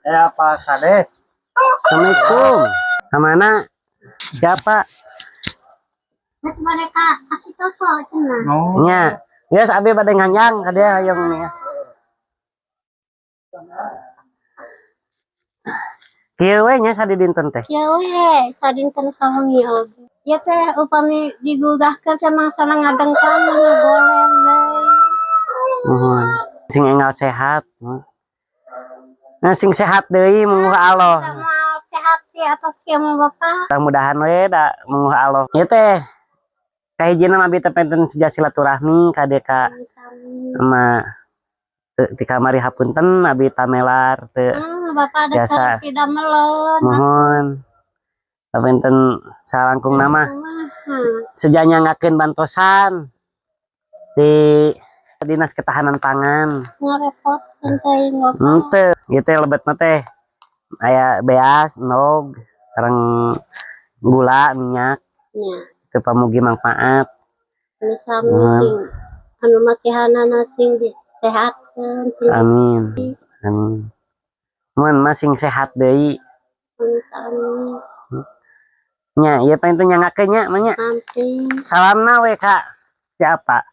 Eh, Pak Kades. Assalamualaikum. Kemana? Siapa? Nek mereka aku toko cenah. No. Nya. Geus abi bade nganjang ka dia hoyong nih. Kieu we nya sadidinten teh. Ya we, sadinten sawengi oge. Ya teh upami digugahkeun teh mangsana ngadengkang ngagoler deui. Muhun. Sing enggal sehat. Nah, sing sehat deui munguh Allah. Moal sehat di atas kieu mah, Bapak. Mudah-mudahan we da munguh Allah. Ieu teh kahijina mah abi teh penten seja silaturahmi ka dieu ka Sami. Sama ti kamari, hapunten abi tamelar teu Ah, Bapak ada biasa. Salah tidak melon. Muhun. Penten salangkung nama seja nyanggakeun bantosan di Dinas Ketahanan Pangan. Ngarepotkeun teuing, Bapak. Henteu, ieu teh lebetna teh aya beas, endog, sareng gula, minyak. Nya, Teu pamugi mangfaat. Sami Muhun. sing anu masihanana sing disehatkeun sing. Amin. Amin. Mun mah sing sehat deui. Sami. Nya, ieu teh nyanggakeun nya, mah nya. Nanti. Salamna we ka siapa?